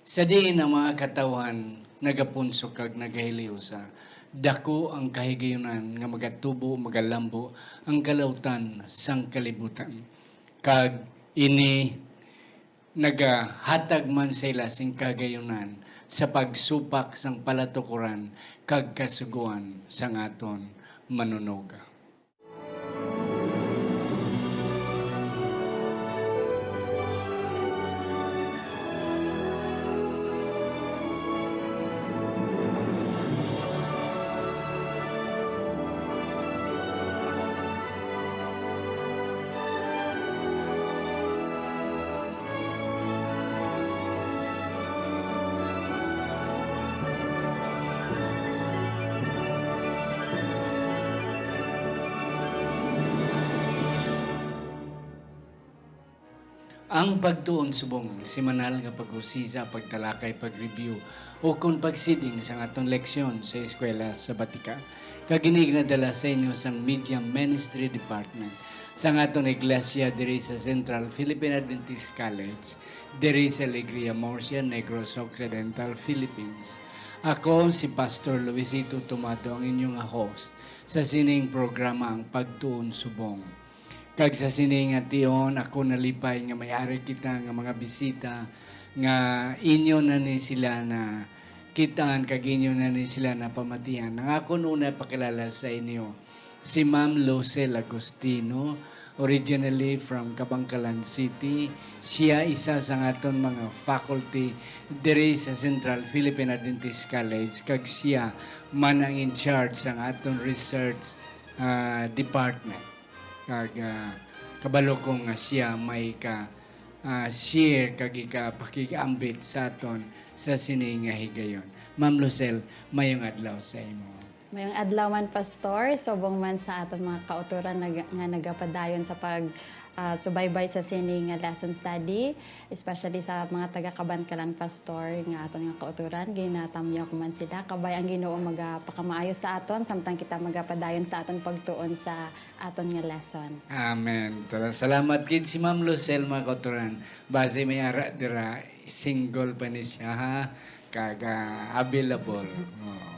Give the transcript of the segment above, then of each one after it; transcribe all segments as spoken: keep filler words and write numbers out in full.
Sa diin ang mga katawhan nagapunsok kag nagahiliusa, daku ang kahigayunan nga magatubo, magalambo ang kalautan sang kalibutan, kag ini nagahatag man sa ila sing kahigayunan sa pagsupak sang palatukoran kag kasugoan sang aton Manunod. Ang pagtuon subong, semanal nga pag-usisa, pagtalakay, pag-review, ukon pagsiding sang aton leksyon sa eskwela sa Batika. Kag ini ginadala sa inyo sang Media Ministry Department sang aton iglesia diri sa Central Philippine Adventist College, diri sa Alegria, Murcia, Negros Occidental, Philippines. Ako si Pastor Luisito Tumado, ang inyo nga host sa sining programa, Ang Pagtuon Subong. Kag sa sini nga tion, ako nalipay nga may ari kita nga mga bisita nga inyo na ni sila na kitaan kag inyo na ni sila na pamatian. Ang akon una pakilala sa inyo, si Ma'am Lucel Agustino, originally from Kabankalan City. Siya isa sa aton mga faculty diri sa Central Philippine Adventist College, kag siya man ang in charge sa aton research, ah, department. Kag, ah, kabalo ko nga siya may ka, ah, share kag ikapakig-ambit sa aton sa sini nga higayon. Ma'am Lucel, mayong adlaw sa imo. Mayong adlaw man, Pastor, subong man sa aton mga kautoran nag-, nga nagapadayon sa pag, ah, subaybay sa sini nga lesson study, especially sa mga taga Kabankalan, Pastor, nga aton nga kautoran. Ginatamyaw ko man sila. Kabay ang Ginoo magapakamaayo sa aton samtang kita magapadayon sa aton pagtuon sa aton nga lesson. Amen. Tala-, salamat gid si Ma'am Lucel, mga kautoran. Basi may ara dira, single pa ni siya, ha? Kag, ah, available. Oo.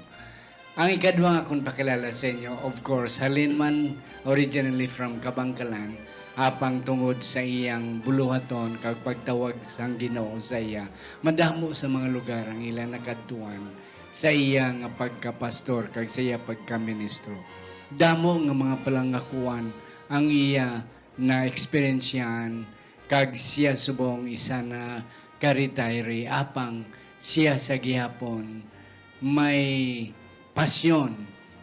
Ang ikadwa nga akon pakilala sa inyo, of course, halin man originally from Kabankalan, apang tungod sa iyang buluhaton kag pagtawag sang Ginoo sa iya, madamo sa mga lugar ang ila nakadtuan sa iya nga pagkapastor kag sa iya pagkaministro. Damo nga mga palangakuan ang iya naeksperyensyahan, kag siya subong isa na ka-retiree, apang siya sa gihapon may pasyon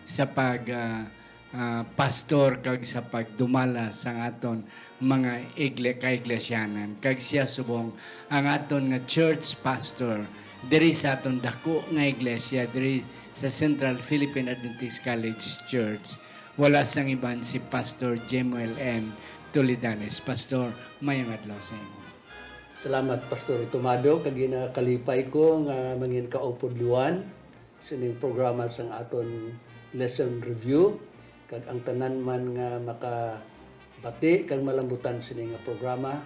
sa pag, ah, ah, pastor kag sa pagdumala sang aton mga igle-, kaiglesyanan. Kag siya subong ang aton nga church pastor diri sa aton dako nga iglesia diri sa Central Philippine Adventist College Church. Wala sang iban si Pastor Jemuel M. Toledanes. Pastor, mayong adlaw sa imo. Salamat, Pastor Tomado, kag ginakalipay ko nga mangin kaupod liwan sining programa sang aton lesson review, kag ang tanan man nga makabati kag malambutan sini nga programa,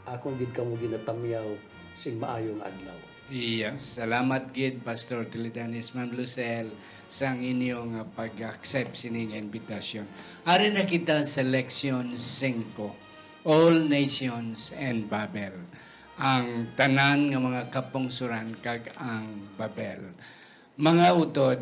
akon gid kamo ginatamyaw sing maayo nga adlaw. Iya, salamat gid, Pastor Toledanes, Ma'am Lucel, sang inyo nga pag-accept sini nga invitasyon. Ari na kita sa leksyon singko, All Nations and Babel, ang tanan nga mga kapungsoran kag ang Babel. Mga utod,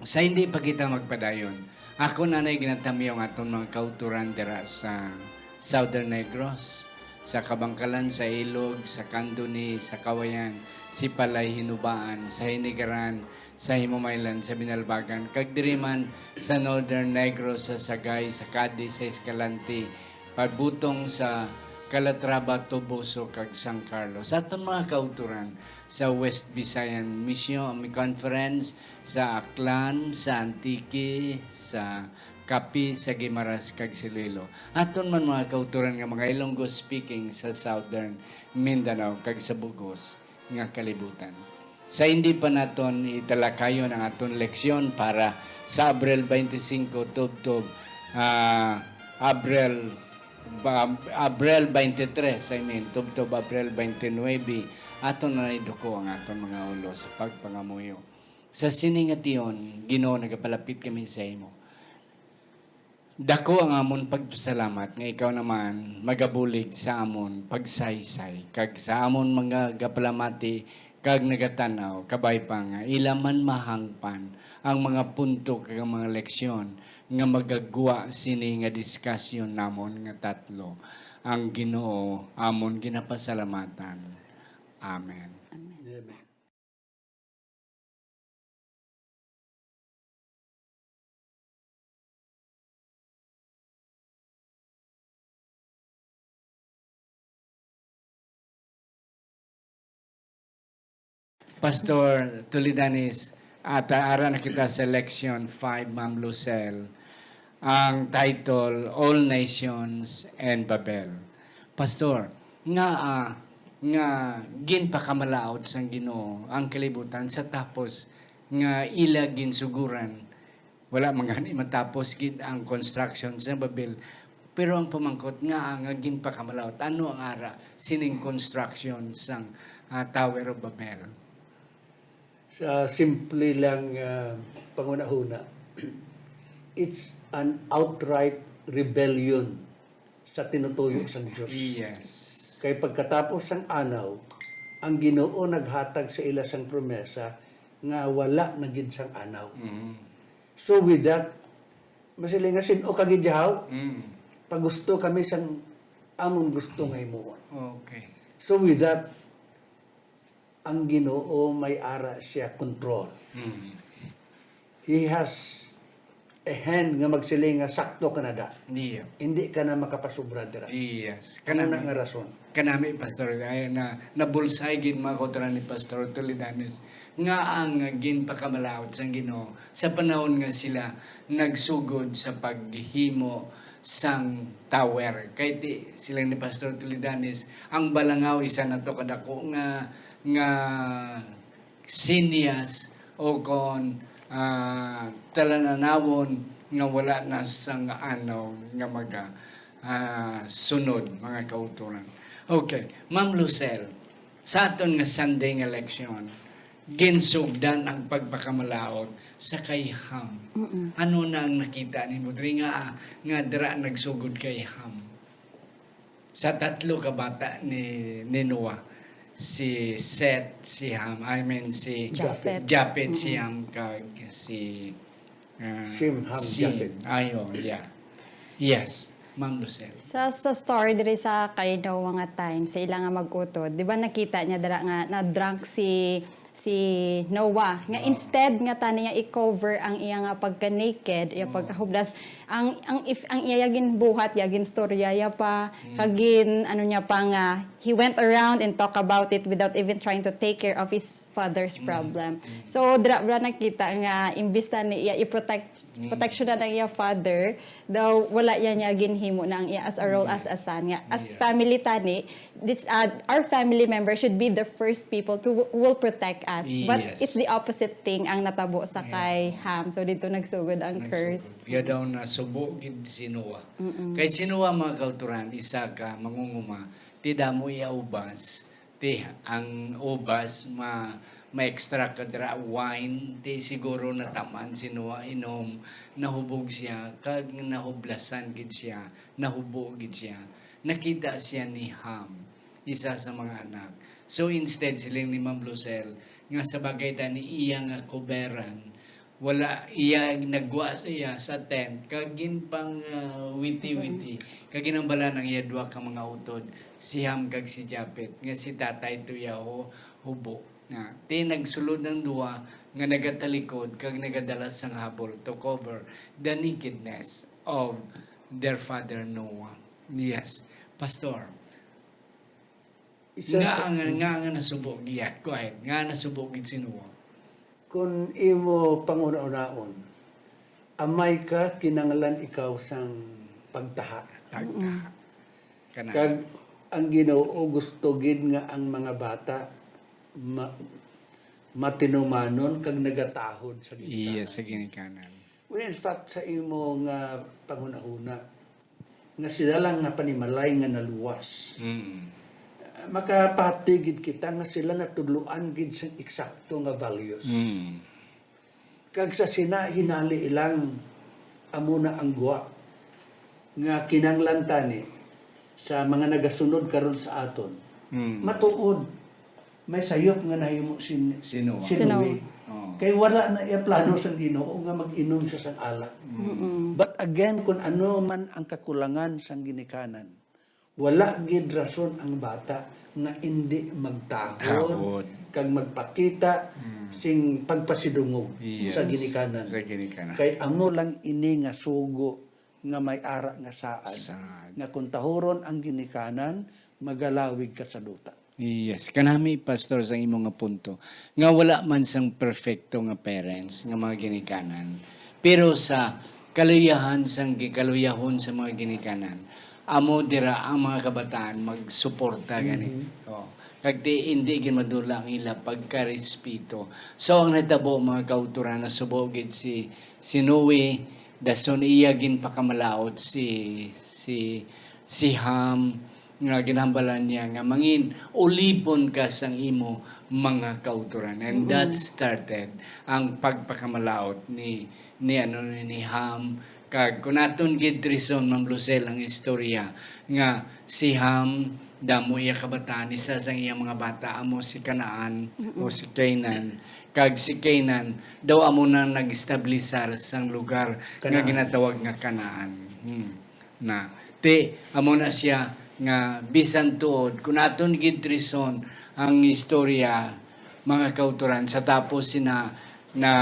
sa hindi pa kita magpadayon, ako nanay ginatamyaw ang aton mga kautoran dira sa Southern Negros, sa Kabangkalan, sa Ilog, sa Candoni, sa Cauayan, Sipalay, Hinubaan, sa Hinigaran, sa Himamaylan, sa Binalbagan, kag diri man sa Northern Negros, sa Sagay, sa Cadiz, sa Escalante, pabutong sa Calatrava, Toboso, kag San Carlos. Sa aton mga kautoran sa West Visayan Mission Conference, sa Aklan, sa Antique, sa Capiz, sa Guimaras, kag sa Iloilo. Aton man mga kautoran nga mga Ilonggo speaking sa Southern Mindanao kag sa bug-os nga kalibutan. Sa hindi pa naton italakayon ang aton leksyon para sa Abril twenty-five tubtob, ah, Abril, ba-, Abril twenty-three, I mean, tubtob Abril twenty-nine, Aton na iduko ang aton mga ulo sa pagpangamuyo. Sa sini nga tion, Ginoo, nagapalapit kami sa imo. Dako ang amon pagpasalamat nga ikaw naman magabulig sa amon pagsaysay, kag sa amon mga gapalamati kag nagatan-aw, kabay pa nga ila man mahangpan ang mga punto kag ang mga leksyon nga magagwa sini nga diskasyon namon nga tatlo. Ang Ginoo amon ginapasalamatan. Amen. Amen. Amen. Pastor Tulidanis, at ah, ara na kita sa leksyon five, Ma'am Lucel, ang title, All Nations and Babel. Pastor, nga ah, nga ginpakamalaot sang Ginoo ang kalibutan sa tapos nga ila ginsuguran, wala man gani matapos gid ang construction sa Babel. Pero ang pamangkot nga nga ginpakamalaot, ano ang ara sining construction sang ah, Tower of Babel? Sa simple lang ah, panghunahuna, it's an outright rebellion sa tinutuyo sang Diyos. Yes. Kay pagkatapos sang anaw, ang Ginoo naghatag sa ila sang promesa nga wala na gid sang anaw. Mm. So with that, masiling nga sin-o ka gid yahaw, Mm. pagusto kami sang amon gusto nga himuon. Okay. So with that, ang Ginoo may ara siya control. Mm. He has a hand nga magsiling nga sakto ka na da. Niya. Hindi ka na makapasubra dira. Yes. Ano na Kanami, nga rason? kanami, Pastor, ay na nabulsay gid mga kautoran ni Pastor Tulidanes nga ang ginpakamalaot sang Ginoo sa panahon nga sila nagsugod sa paghimo sang tower. Kay ti sila ni Pastor Tulidanes, ang balangaw isa na to kadako nga nga sinyas o kon ah, talananawon nga wala na sang anaw nga maga ah, sunod, mga kautoran. Okay, Ma'am Lucel, sa aton nga Sunday nga leksyon, ginsugdan ang pagpakamalaot sa kay Ham. Mm-mm. Ano na ang nakita nimo diri nga ah, nga dira nagsugod kay Ham? Sa tatlo ka bata ni, ni Noah, si Seth, si Ham, I mean si Japheth. Japheth, si Mm-mm. Ham, kag si ah, Shem, Ham, Shem. Japheth. Ayo, yeah. Yes, Ma'am Lucel. Sa sa story diri sa kay Noah nga time, sa ila nga mag-utod, di ba nakita niya dira nga na-drunk si si Noah, nga Ah. instead nga tani nga i-cover ang iya nga pagka-naked, iya Oh. pagkahublas, ang ang if ang iya ginbuhat, iya ginstorya iya pa, Mm. kag gin ano niya pa nga he went around and talk about it without even trying to take care of his father's Mm. problem. Mm. So dira bra nakita nga imbis tani iya i-protect Mm. protection na ang iya father, daw wala iya niya ginhimo na ang iya as a role Mm. as a son nga as Yeah. family tani, this uh, our family member should be the first people to who will protect us. But Yes. It's the opposite thing ang natabo sa Yeah. kay Ham. So dito nagsugod ang curse. Nagsugod. Iya daw nasubo gid si Noah. Mm-mm. Kay si Noah, mga kautoran, isa ka mangunguma, ti damo iya ubas, ti ang ubas ma ma-extract ka dira wine, ti siguro nataman si Noah inom, nahubog siya, kag nahublasan gid siya, nahubo gid siya. Nakita siya ni Ham, isa sa mga anak. So instead, siling ni Ma'am Lucel, nga sa bagay tani iya nga kuberan, wala iya nagwa sa iya sa tent, kag ginpang ah, witi-witi, kag ginambalan ang iya duha ka mga utod, si Ham kag si Japet, nga si tatay to iya ho- hubo. Nga, ti nagsulod ang duha nga nagatalikod kag nagadala sang habol to cover the nakedness of their father Noah. Yes, Pastor. Isa Nga sa- ang nga nga nasubo giya. Go ahead. Nga nasubo gid si Noah. Kung imo pangunaon, amay ka, kinanglan ikaw sang pagtaha. Tagta. Kana. Kag ang Ginoo gusto gid nga ang mga bata ma- matinumanon kag nagatahod sa ginikanan. Iya, sa ginikanan. Well, in fact, sa imo nga panghunahuna, nga sila lang nga panimalay nga naluwas. Mm. Ah, Makapati gid kita nga sila natudloan gid sang eksakto nga values. Mm. Kag sa sina hinali ilang amo na ang gwa nga kinahanglan tani sa mga nagasunod karon sa aton. Mm. Matuod, may sayop nga nahimo si, Si Noah. si Si Noah. Noe. Oh. Kay wala na iya plano sang Ginoo nga mag-inom siya sang alak. Mm-mm. But again, kung ano man ang kakulangan sang ginikanan, wala gid rason ang bata nga indi magtahod Tahod. kag magpakita Mm. sing pagpasidungog Yes. sa ginikanan. Sa ginikanan. Kay amo lang ini nga sugo nga may ara nga saad, Saad. Nga kung tahuron ang ginikanan, magalawig ka sa duta. Yes, kanami, Pastor, sa imo nga punto, nga wala man sang perfecto nga parents nga mga ginikanan, pero sa kaluyahan sang gi-, kaluyahon sa mga ginikanan, amo dira ang mga kabataan magsuporta gani. Mhm. Oh. Kag di, hindi gid madula ang ila pagkarespeto. So ang natabo, mga kautoran, nasubo gid si, si Noe, dason iya ginpakamalaot si, si, si Ham, nga ginhambalan niya nga mangin ulipon ka sang imo mga kautoran. And that started ang pagpakamalaot ni, ni, ano, ni, ni Ham. Kag kung aton gid tracon, Ma'am Lucel, ang istorya nga si Ham, damo iya kabataan, isa sang iyang mga bata amo si Canaan o si Canaan. Kag si Canaan daw amo na nag-establisar sang lugar nga Canaan. Ginatawag nga Canaan. Hmm. Na, ti, amo na siya nga bisan tuod, kung aton gid tracon ang istorya, mga kautoran, sa tapos sina, na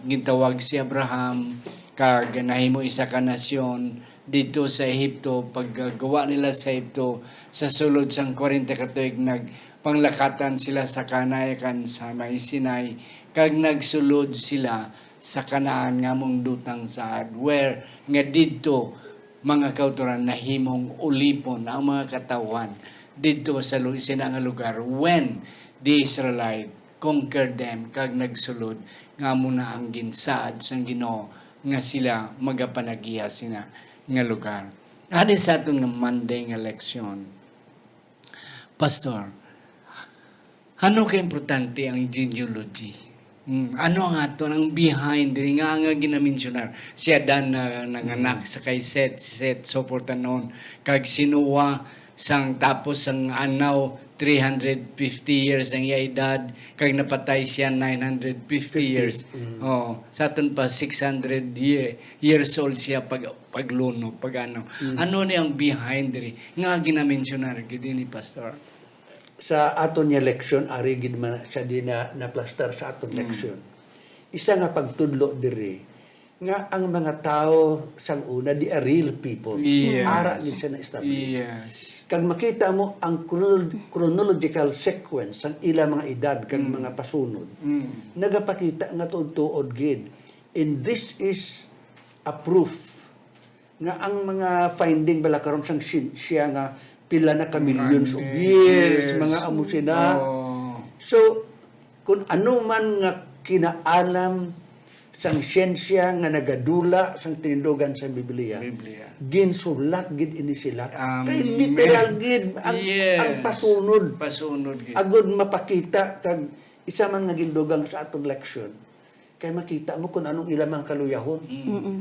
gintawag si Abraham, kag nahimo isa ka nasyon didto sa Ehipto, paggawa nila sa Ehipto, sa sulod sang kwarenta ka tuig, nagpanglakatan sila sa kanayakan sa may Sinai, kag nagsulod sila sa Canaan nga among dutang saad, where nga didto, mga kautoran, nahimong ulipon ang mga katawhan didto sa lu-, sina nga lugar when the Israelite conquered them kag nagsulod nga amo na ang ginsaad sang Ginoo nga sila magapanagiya sina nga lugar. Adi sa aton nga Monday nga leksyon, Pastor, ano ka importante ang genealogy? Hmm, ano ang aton ang behind diri nga nga ginamensionar? Si Adan na nanganak sa kay Seth, si Seth, so forth and on. Kag si Noah, sang tapos sang anaw, three hundred fifty years ang iya edad, kag napatay siya nine hundred fifty years. Mm. Oh, sa aton pa six hundred ye-, years old siya pag pagluno, pag ano. Ano ni ang behind diri nga ginamensionar gid ni Pastor? Sa aton nga leksyon, ari gid man siya di na naplastar sa aton leksyon. Isa nga pagtudlo diri nga ang mga tawo sang una, they are real people. Yes. Ara gid siya na-establish. Yes. Kag makita mo ang chronol-, chronological sequence sang ila mga edad kag mga pasunod, Mm. nagapakita nga tuod-tuod gid. And this is a proof nga ang mga finding bala karon sang siyensya nga pila na ka millions of Mga years, years. Mga amo sina. Oh. So, kung ano man nga kinaalam sang siyensya nga nagadula sang tinindugan sa Biblia, Biblia. Ginsulat gid ini sila. Amen. Kay literal gid ang, Yes. Ang pasunod. Pasunod gid. Agud mapakita kag isa man nga gindugang sa aton leksyon. Kay makita mo kung anong ila mga kaluyahon. Mm. Mm-mm.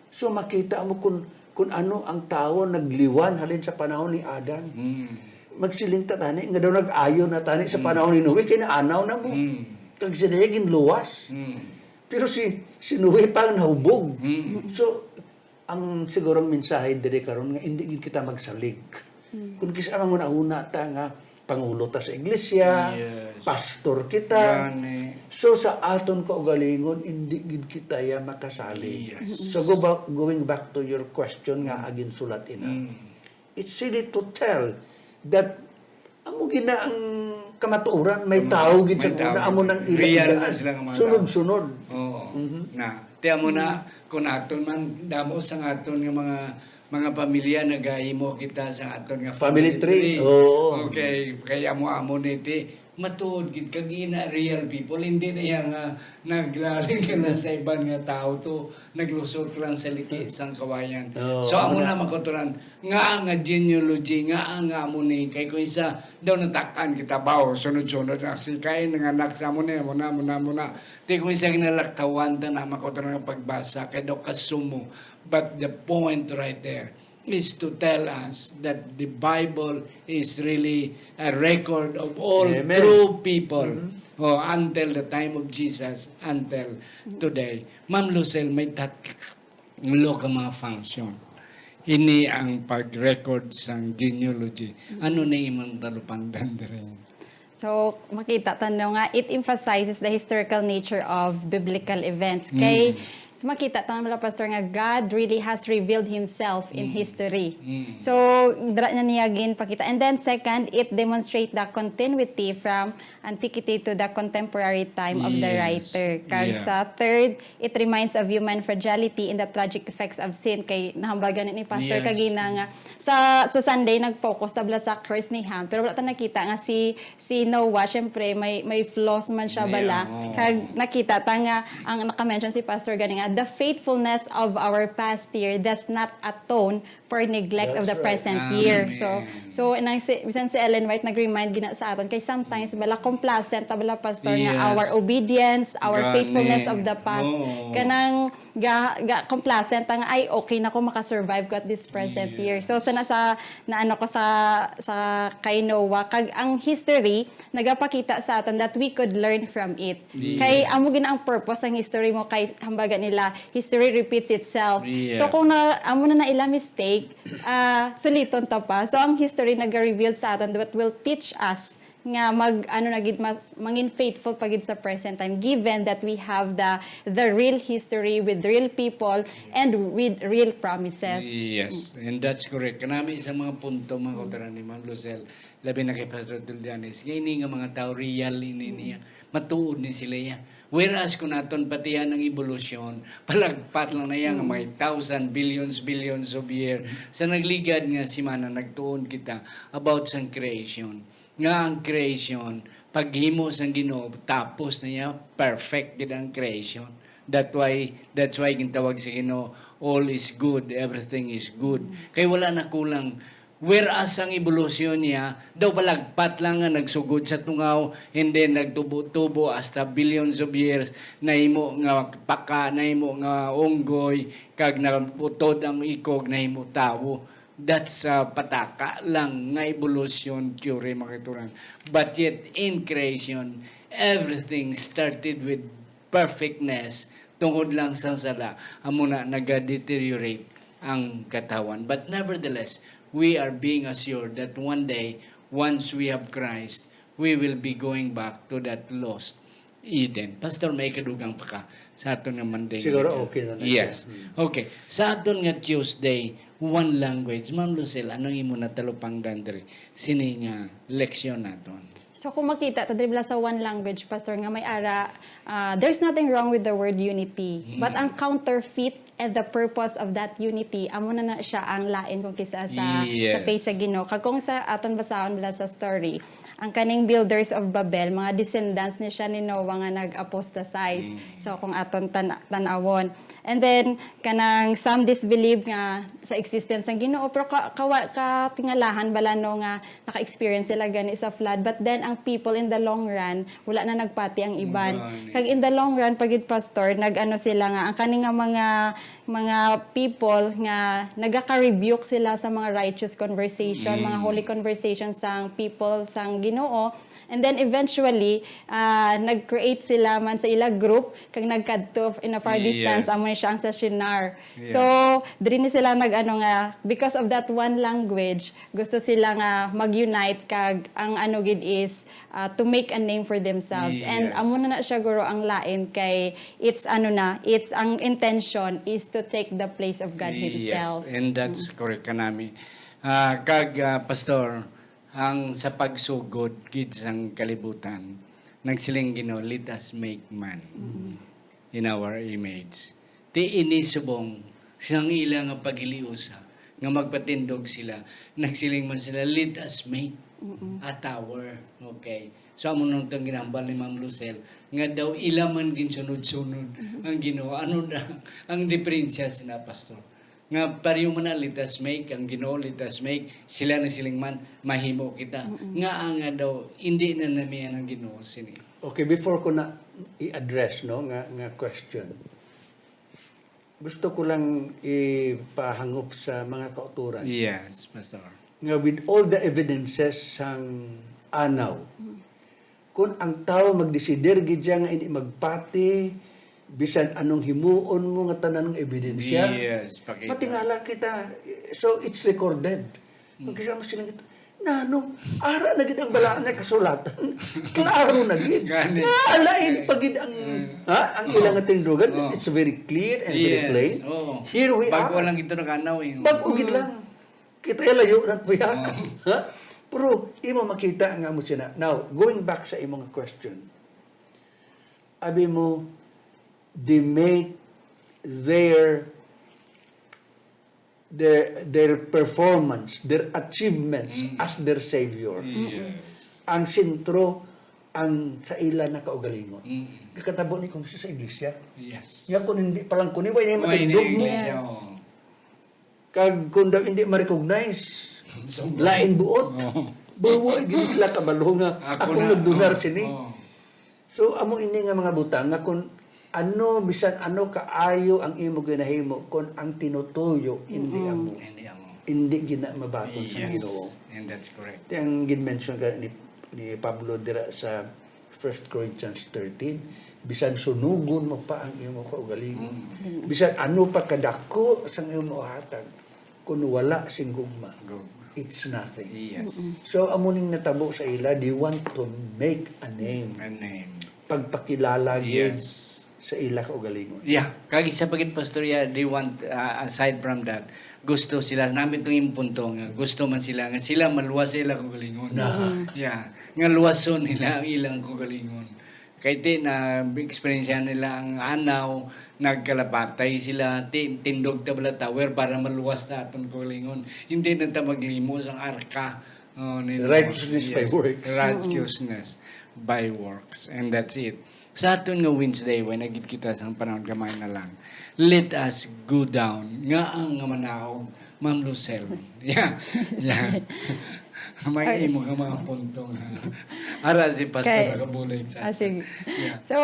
So makita mo kung, kung ano ang tawo nagliwan halin sa panahon ni Adan. Mm. Magsiling ta tani nga daw nag-ayo na tani sa panahon ni Noe, kay naanaw na mo. Mm. Kag sila ginluwas. Mm. Pero si, si Noe pa ang nahubog. Mm. So, ang sigurong mensahe diri karon nga hindi gid kita magsalig. Kung kis-a manghunahuna ta nga pangulo ta sa iglesia, Yes. Pastor kita. Gani. So sa aton kaugalingon, hindi gid kita ya makasalig. Yes. So go back, going back to your question nga aginsulat ina. Mm. It's silly to tell that amo gid na ang kamatuoran, may Amo, tawo gid sa may tawo una, amo gid. nang ila Real idaan. na sila nga mga Sunod-sunod. Oo. Na, ti amo na, kung aton man, damo sa aton nga mga, mga pamilya, nagahimo kita sa aton nga Family family tree. tree. Oo. Okay, kay amo-amo ni ti, Matuod gid kag ina real people, hindi na iya nga naglalim ka na sa iban nga tawo to, naglusot ka lang sa liki sang kawayan. Oo, So amo amo na na. Makuturan nga nga genealogy nga nga amo ni kay kung isa daw natakan kita ba o sunod-sunod na si Cain nga anak sa amo ni amo na amo na amo na. Ti kung isa ginalaktawan ta na makuturan nga pagbasa kay daw kasumo. But the point right there is to tell us that the Bible is really a record of all Amen. true people, oh, until the time of Jesus, until today. Ma'am Lucille, may tatlo ka mga function. Ini ang pag-record sang genealogy. Ano na imong talupangdan diri? So, makita ta no nga it emphasizes the historical nature of biblical events. Kay so makita ta mga pastor nga God really has revealed himself in history. So, dira na niya ginpakita. And then second, it demonstrate the continuity from antiquity to the contemporary time of the Yes. writer. Kag Yeah. sa third, it reminds of human fragility and the tragic effects of sin. Kay nahambal gani ni Pastor Yes. kagina nga sa sa Sunday nag-focus ta bala sa curse ni Ham, pero wala ta nakita nga si si Noah, syempre may may flaws man siya Yeah, bala. oo. Kag nakita ta nga ang naka-mention si Pastor gani nga the faithfulness of our past year does not atone for neglect of the That's right. present Amen. year. So so nang si, bisan si Ellen White nag-remind gina sa aton kay sometimes bala complacent ta bala pastor nga Yes. our obedience, our Gani. faithfulness of the past Oo. kanang ga, ga complacent ta nga ay okay na ko maka-survive ko at this present Yes. year. So sa nasa naano ko sa sa kay Noah kag ang history nagapakita sa aton that we could learn from it. Yes. Kay amo gid ang purpose sang history mo kay hambaga nila history repeats itself. Yeah. So kung na amo na na ila mistake, ah suliton ta pa. So ang history naga-reveal sa aton that will teach us nga mag ano na gid mas mangin faithful pa gid sa present time given that we have the the real history with real people and with real promises. Yes, and that's correct. Kanami sa mga punto, mga kautoran ni Ma'am Lucille, labi na kay Pastor Tuldanes, nga ini nga mga tao, real ini niya. Matuod ni sila iya. Whereas kung aton patihan ang ebolusyon, palagpat lang na iya nga may thousand, billions, billions of year. Sa nagligad nga simana, nagtuon kita about sang creation. Nga ang creation, paghimo sang Ginoo, tapos na niya, perfect gid ang creation. That why, that's why gintawag sa Ginoo, all is good, everything is good. Kay wala na kulang. Whereas ang ebolusyon niya, daw palagpat lang nga nagsugod sa tungaw, and then nagtubo-tubo hasta billions of years, nahimo nga paka, nahimo nga unggoy, kag nabutod ang ikog, nahimo tawo. That's uh, pataka lang nga evolution theory, mga kautoran. But yet, in creation, everything started with perfectness. Tungod lang sa sala, amo na naga-deteriorate ang katawan. But nevertheless, we are being assured that one day, once we have Christ, we will be going back to that lost Eden. Pastor, may kadugang pa ka sa aton nga Monday. Siguro nga- okay na na Yes. siya. Hmm. Okay. Sa aton nga Tuesday, one language. Ma'am Lucille, anong imo natalupangdan diri? Sini nga leksyon naton. So kung makita ta diri bala sa one language, Pastor, nga may ara, ah, there's nothing wrong with the word unity. But ang counterfeit and the purpose of that unity, amo na na siya ang lain kung kisa sa sa Yes. face sa Ginoo. Kag kung sa aton basahon bala sa story, ang kaning builders of Babel, mga descendants ni siya ni Noah nga nag-apostatize. So kung aton tan- tan-awon. And then kanang some disbelieve nga sa existence ng Ginoo, pero ka, kawa, katingalahan bala no nga naka-experience sila gani sa flood. But then ang people in the long run, wala na nagpati ang iban. Gani. Kag in the long run, pagid pastor, nag-ano sila nga ang kani nga mga mga people nga nagaka-rebuke sila sa mga righteous conversation, mga holy conversation sang people sang Ginoo. And then eventually, ah, nag-create sila man sa ila group kag nagkadto in a far Yes. distance, amo ni siya ang sa Shinar. Yeah. So, diri ni sila nag-ano nga because of that one language, gusto sila nga mag-unite kag ang ano gid is ah, to make a name for themselves. And Yes. amo na na siya guro ang lain kay it's ano na, it's ang intention is to take the place of God Yes, himself. And that's correct kanami. Ah, kag ah, Pastor, ang sa pagsugod gid sang kalibutan, nagsiling Ginoo, "Let us make man in our image." Ti ini subong sang ila nga paghiliusa nga magpatindog sila, nagsiling man sila, "Let us make." A tower. Okay. So, amo nang itong ginahambal ni Ma'am Lucille, nga daw ila man ginsunod-sunod ang Ginoo. Ano na ang diferensya sina, Pastor? Nga pareho man na, "Let us make," ang Ginoo, "Let us make," sila na siling man, "Mahimo kita." Nga nga daw, hindi na namian ang Ginoo sini. Okay, before ko na i-address, no, nga, nga question, gusto ko lang ipahangop sa mga kauturan. Yes, Pastor. Nga with all the evidences sang anaw, kung ang tawo magdesider gid siya nga hindi magpati, bisan anong himuon mo nga tanan nga ebidensya, Yes, pakita. Matingala kita. So, it's recorded. Magkasama sila kita. Nano, ara na gid ang balaan nga kasulatan. Klaro na gid. Gani. Nga, alain pa gid ang, ha, ang ilang nga tindugan. Oh. It's very clear and very Yes, plain. Oo. Here we Bago are. lang ito nag-anaw eh. Bago gid lang. Kita layo na, kuya. Oh. Ha? Pero imo makita nga mo sina. Now, going back sa imong question, abi mo, they make their their their performance, their achievements Mm. as their savior. Yes. Ang sentro ang sa ila na kaugalingon. Mm. Kakatabo ni kung sa iglesia. Yes. Nga kung hindi pa lang kuno, wala Wala matindog ni mo. iglesia, Yes. oo. Kag kung daw hindi ma-recognize, Sobra. lain buot. Oo. Bawa, hindi sila kabalo nga Ako akong na, nagdunar oo, sini. oo. So, amo ini nga mga butang nga kung ano, bisan ano kaayo ang imo ginahimo, kung ang tinutuyo, hindi Mm-mm. amo. Hindi amo. Hindi gina mabaton sa Yes. Ginoo. And that's correct. Ti ang gin-mention ka ni, ni Pablo dira sa First Corinthians thirteen, "Bisan sunugon mo pa ang imo kaugalingon, Mm. bisan ano pa kadako sang imo hatag, kung wala sing gugma, Gugma. it's nothing." Yes. Mm-mm. So, amo ning natabo sa ila, they want to make a name. A name. Pagpakilala gid Yes. sa ila kaugalingon. Yeah, kag isa pa gid, Pastor, yeah, they want, uh, aside from that, gusto sila, nami itong imong punto nga, gusto man sila nga sila maluwas sa ila kaugalingon. Na. Mm. Yeah, nga luwason nila ang ilang kaugalingon. Kay ti na-experience nila ang anaw, nagkalapatay sila, ti-, tindog ta bala tower para maluwas ta aton kaugalingon. Hindi na ta maglimo sang arka. Oh, ni Righteousness by Yes. works. Righteousness by works. And that's it. Sa aton nga Wednesday, way na gid kita sang panahon, gamay na lang. Let us go down. Nga ang nga manaog, Ma'am Lucille. Yeah. Yeah. May Ay. imo nga mga punto nga. Ara si Pastor Kay, nagabulig sa ah, aton. sige. Yeah. So,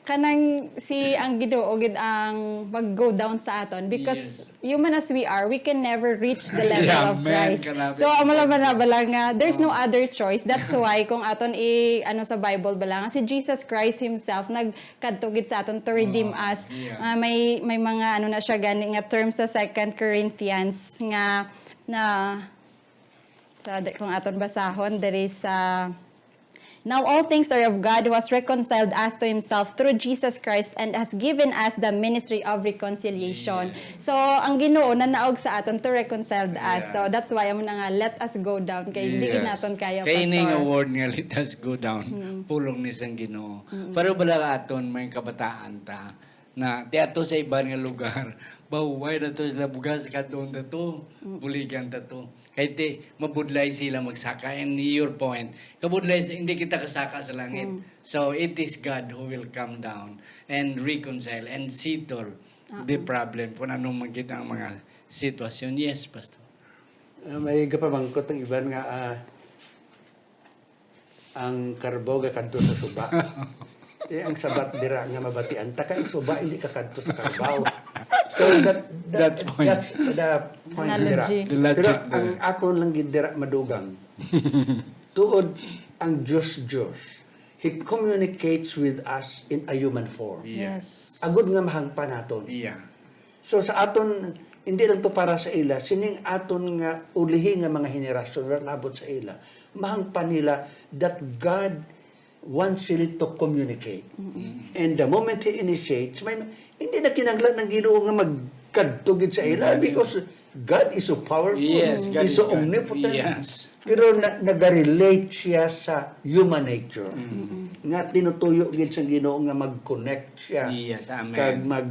kanang si ang Ginoo gid ang mag-go down sa aton because Yes. human as we are, we can never reach the level Yeah, of man, Christ. kanabi So, ang amo lang ba na pagpunto. bala nga, there's no Oh. other choice. That's why, kung aton i-, ano sa Bible bala nga, si Jesus Christ himself nagkadto gid sa aton to redeem Oh, us. yeah. Ah, may, may mga, ano na siya gani nga term sa Second Corinthians nga, na, sa, di-, kung aton basahon, diri sa, "Now all things are of God, who has reconciled us to himself through Jesus Christ and has given us the ministry of reconciliation." Yes. So, ang Ginoo nanaog sa aton to reconcile us. Yeah. So, that's why amo na nga, let us go down. Kay hindi Yes. naton kaya, Kay ini nga Pastor. word nga, "Let us go down," Mm. pulong ni sang Ginoo. Mm. Pero bala aton, may kabataan ta, na ti ato sa iban nga lugar, bahuway na to sila bugas, kadtuon ta to, Mm. buligan ta to. Kay ti, mabudlay sila magsaka. And your point, kabudlay sa, hindi kita kasaka sa langit. Mm. So, it is God who will come down and reconcile and settle the Uh-uh. problem kung anong magiging ang mga sitwasyon. Yes, Pastor. Ah, may gapamangkot ang iban nga, ah, ang karbaw gakadto sa suba. Eh, ang sabat dira nga mabatian ta kay ang suba hindi kakadto sa karbaw. So that, that That's point. that's the point dira. Analogy. The logic Pero there. ang akon lang gid dira madugang. Tuod ang Dios, Dios, he communicates with us in a human form. Yes. Agud nga mahangpan naton. Yeah. So, sa aton, hindi lang to para sa ila, sining aton nga ulihi nga mga henerasyon nga labot sa ila, mahangpan nila that God wants really to communicate. Mm. And the moment He initiates, may, hindi na kinahanglan ng Ginoo nga magkadto gid sa ila, mm, because God is so powerful, Yes, God He's is so God. omnipotent. Yes. Pero na, nagarelate siya sa human nature. Mm. Nga tinutuyo gid sa Ginoo nga mag-connect siya. Yes, amen. Kag mag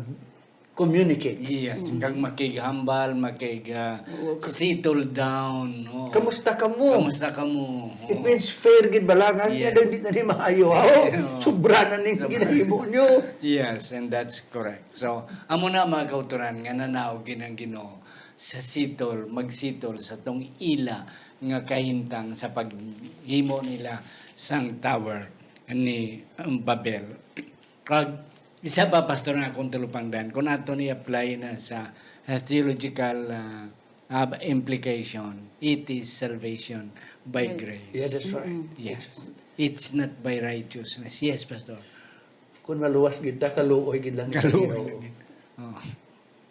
communicate. Yes, kag makighambal, makig ah, Oo, ka- settle down. Oo. Kamusta ka mo? Kamusta ka mo? It Oo. means fair gid bala nga Yes. yes. Hindi na ni maayo. Oh, Oo. Sobra na ning Sobra. Ginahimo nyo. Yes, and that's correct. So, amo na, mga kauturan, nga nanaog gid ang Ginoo sa settle, magsitol sa tong ila nga kahimtang sa paghimo nila sang tower ni, um, Babel. Kag isa pa, Pastor, nga akong talupangdan, kung ato ni apply na sa uh, theological uh, uh, implication, it is salvation by Right. grace. Yeah, that's right. Mm. Yes. It's not by righteousness. Yes, Pastor. Kung maluwas gid ta, kaluoy gid lang sa Kaluoy Ginoo. lang gid. Oh.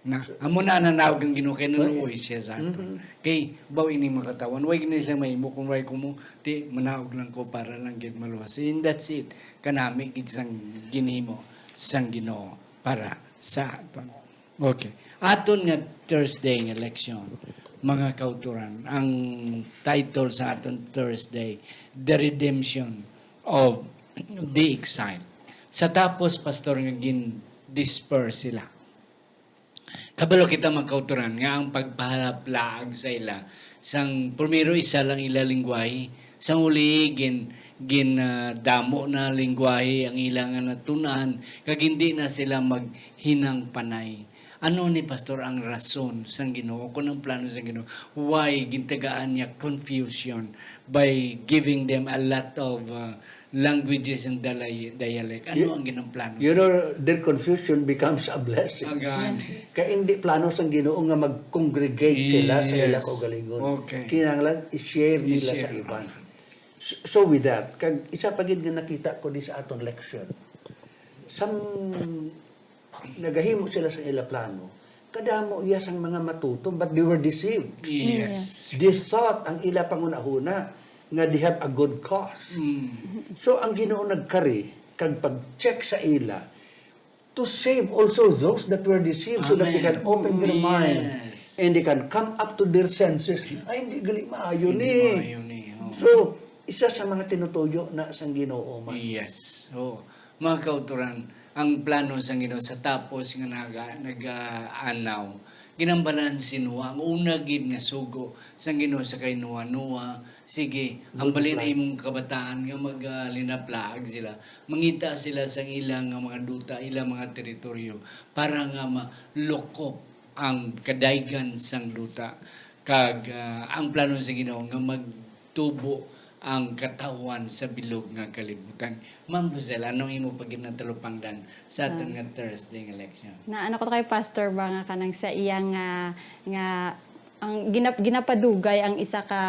Na, amo na nanaog ang Ginoo kay naluoy siya sa aton. Mhm. Kay baw ini makatawan, way gani sila mahimo kung way ko mo, ti manaog lang ko para lang gid maluwas. And that's it. Kanami gid sang ginhimo sang Ginoo para sa aton. Okay. Aton nga Thursday nga leksyon, mga kauturan, ang title sa aton Thursday, The Redemption of the Exile. Sa tapos, Pastor, nga gin-disperse sila. Kabalo kita, mga kauturan, nga ang pagpahalaplaag sa ila, sang primero isa lang ila lingwahe, sang uli gin gin ah, damo na lingwahe ang ila nga natun-an, kag hindi na sila maghinang panay. Ano ni, Pastor, ang rason sang Ginoo, kung ang plano sang Ginoo, why gintagaan niya confusion by giving them a lot of ah, languages and dalay- dialect? Ano You- ang ginang plano? You know, their confusion becomes a blessing. Agan. Kaya hindi plano sang Ginoo nga mag-congregate sila sa ila Yes. kaugalingon. Okay. Kinahanglan i-share nila sa I-share. Iban. So, so with that, kag isa pa gid nga nakita ko ni sa aton leksyon, sang nagahimo sila sa ila plano, kadamo iya sang mga matutom, but they were deceived. Yes. They thought ang ila pangunahuna nga they have a good cause. Mm. So, ang Ginoo nagkari kag pag-check sa ila to save also those that were deceived so that they can Amen. open their mind Yes. and they can come up to their senses. Ay, hindi gali maayo Hindi ni. maayo ni, oh. So, isa sa mga tinutuyo na sang Ginoo man. Yes. Oh. Mga kauturan, ang plano sang Ginoo sa tapos nga naga, nagaanaw, ginambalan si Noah, ang una gid nga sugo sang Ginoo sa kay Noah, Noah, sige, hambalin na imong kabataan nga maglinaplaag sila. Mangita sila sang ilang nga mga duta, ilang mga teritoryo para nga malukop ang kadaygan sang duta. Kag ah, ang plano sa Ginoo nga magtubo ang katawhan sa bilog nga kalibutan. Ma'am Rosel, anong imo paginatalupangdan sa aton nga Thursday nga leksyon? Na ano ko kay Pastor ba nga kanang sa iyang nga nga ang ginap, ginapadugay ang isa ka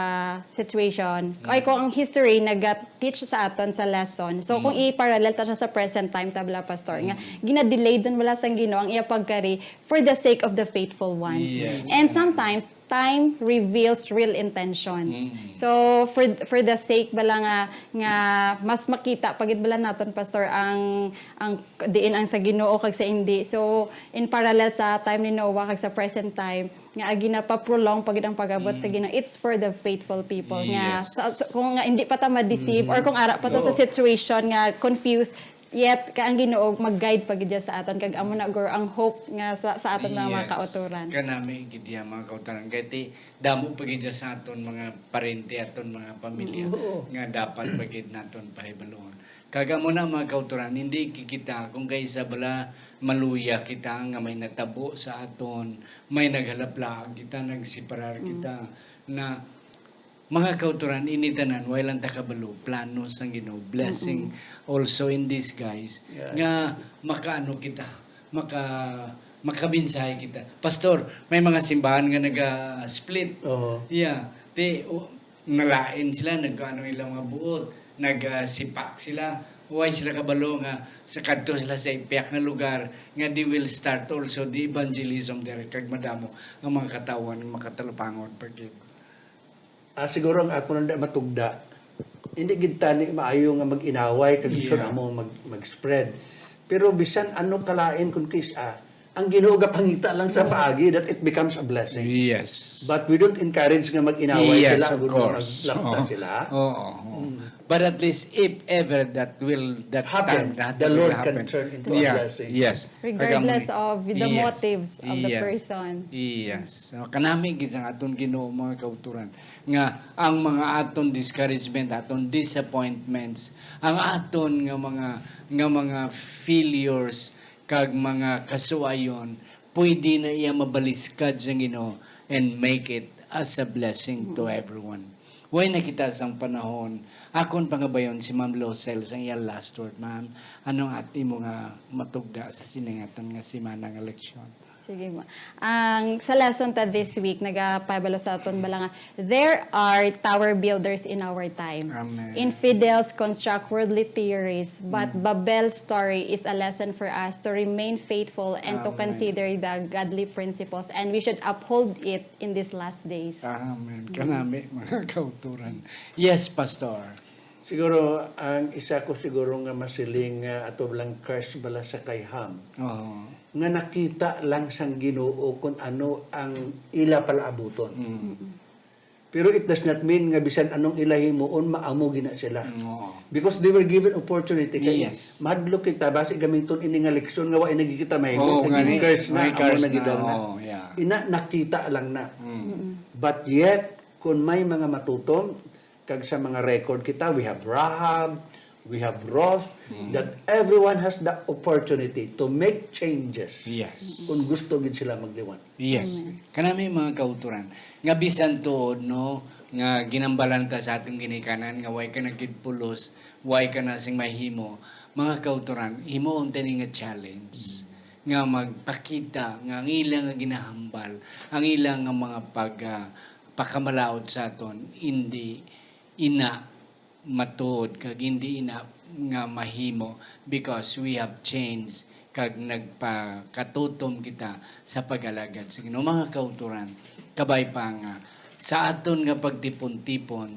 situation. Ay kung ang history naga-teach sa aton sa lesson. So kung i-parallel ta siya sa present time tabla, Pastor, nga gina-delay dun wala sang Ginoo ang iya pagkari for the sake of the faithful ones. Yes. And sometimes time reveals real intentions. Mm. So for for the sake bala nga nga mas makita pa gid bala naton, Pastor, ang ang diin ang sa Ginoo kag sa hindi. So in parallel sa time ni Noah kag sa present time nga agi na pa-prolong pa gid ang pag-abot sa Ginoo, it's for the faithful people nga Yes. sa, sa- kung nga hindi pa ta ma-deceive or kung ara pa ta sa Oo. situation nga confused, yet ka ang Ginoo mag-guide pa gid siya sa aton kag amo na guro ang hope nga sa, sa aton mga, mga Yes. kauturan. Kanami gid iya, mga kauturan. Kay ti damo pa gid iya sa aton mga parente, aton mga pamilya Oo. nga dapat pa gid naton pahibaluon. Kag amo na, mga kauturan, hindi kita kung kay isa bala maluya kita nga may natabo sa aton, may naghalaplaag kita, nagseparar kita na mga kauturan, ini tanan, way lang ta kabalo, plano sang Ginoo, blessing also in disguise, Yeah. nga makaano kita, maka makabensahe kita. Pastor, may mga simbahan nga naga-split. Oo. Yeah. Ti, o, nalain sila, nagkaano ilang mga buot, nagasipak sila. Way sila kabalo nga sa kadto sila sa ipiak nga lugar nga they will start also the evangelism there kag madamo ang mga katawhan nga makatalupangon pa gid. Ah, siguro ang ako nanda matugda. Hindi gid tani maayo nga mag-inaway kag Yeah. gusto namo mag mag-spread. Pero bisan ano kalain kun kis-a, Ang Ginoo gapangita lang sa paagi that it becomes a blessing. Yes. But we don't encourage nga mag-inaway Yes, sila of kung course. Maglapta Oo. Sila. Oo. But at least, if ever that will, that Happen, time, that the will Lord can happen. turn into a Yeah, blessing. Yes. Regardless Kagamo-, of the yes. Motives of the Yes. Person. Yes. So, kanami gid sang aton Ginoo, mga kauturan, nga ang mga aton discouragement, aton disappointments, ang aton nga mga, nga mga failures, kag mga kasuayon, pwede na iya mabaliskad sang Ginoo and make it as a blessing to everyone. Way na kita sang panahon, akon pangabayon si Ma'am Losel sang iya last word. Ma'am, anong at imo nga matugda sa sining aton nga semana nga leksyon? Sige, ma. Ang sa lesson ta this week, nagapabalo sa aton bala nga, there are tower builders in our time. Amen. Infidels construct worldly theories, but Babel's story is a lesson for us to remain faithful and to Amen. Consider the godly principles, and we should uphold it in these last days. Amen. Kanami, mga kauturan. Yes, Pastor. Siguro, ang isa ko siguro nga masiling nga ato lang curse bala sa kay Ham, Oo. nga nakita lang sang Ginoo kung ano ang ila palaabuton. Mm. Pero it does not mean nga bisan anong ila himuon, maamo gina sila. Oo. Because they were given opportunity. Kay Yes. Mahadlok kita, basi gamiton ini nga leksyon nga wa na gid kita mahimo. Oo, Naging gani. curse na, May amo curse na gid na, na. Oo, yeah. Ina, nakita lang na. Mm. But yet, kung may mga matutom, kag sa mga record kita, we have Rahab, we have Ruth, that everyone has the opportunity to make changes Yes. kung gusto gid sila magliwan. Yes. Kanami, mga kauturan, nga bisan tuod, no, nga ginambalan ta sa atong ginikanan, nga way ka nagkidpulos, way ka na sing mahimo, mga kauturan, himuon tani nga challenge nga magpakita nga ang ila nga ginahambal, ang ila nga mga pag, ah, pakamalaod sa aton, hindi ina matuod kag hindi ina nga mahimo, because we have changed kag nagpakatutom kita sa pag-alagad sa Ginoo. Mga kauturan, kabay pa nga sa aton nga pagtipon-tipon,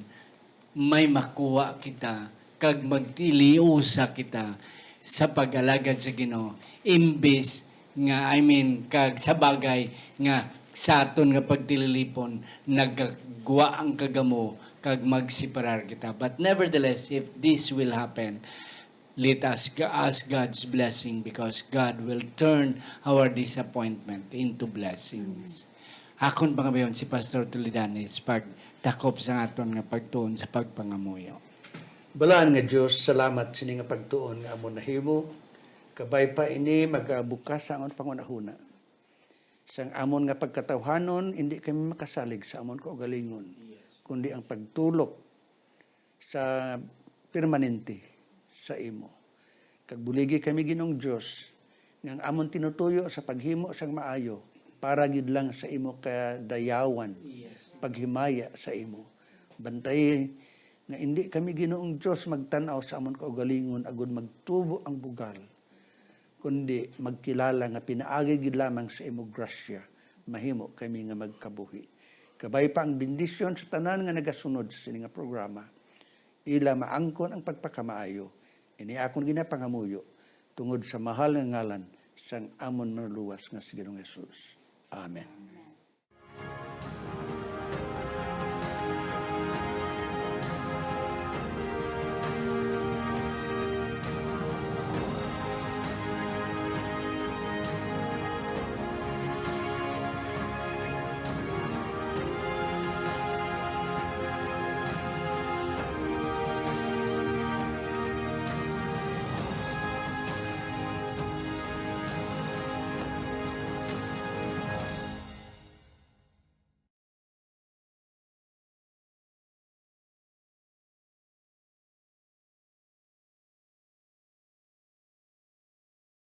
may makuha kita kag magtiliusa kita sa pag-alagad sa Ginoo, imbis nga, I mean, kag sa bagay nga sa aton nga pagtililipon, nagagwa ang kagamo kag magseparar kita. But nevertheless, if this will happen, let us ga- ask God's blessing, because God will turn our disappointment into blessings. Akon pangabayon si Pastor Tulidanes pagtakop sa aton nga pagtuon sa pagpangamuyo. Balaan nga Dios, salamat sini nga pagtuon nga amon nahimo. Kabay pa ini magabukas sa amon panghunahuna. Sang amon nga pagkatawhanon, indi kami makasalig sa amon kaugalingon, kundi ang pagtulok sa permanente sa imo. Kag buligi kami, Ginoong Dios, nga ang amon tinutuyo sa paghimo sang maayo para gid lang sa imo kadayawan, paghimaya sa imo. Bantayi nga indi kami, Ginoong Dios, magtan-aw sa amon kaugalingon agud magtubo ang bugal, kundi magkilala nga pinaagi gid lamang sa imo grasya mahimo kami nga magkabuhi. Kabay pa ang bendisyon sa tanan nga nagasunod sa sini nga programa. Ila maangkon ang pagpakamaayo. Ini akon ginapangamuyo tungod sa mahal nga ngalan sang amon Manluwas nga si Ginoong Jesus. Amen.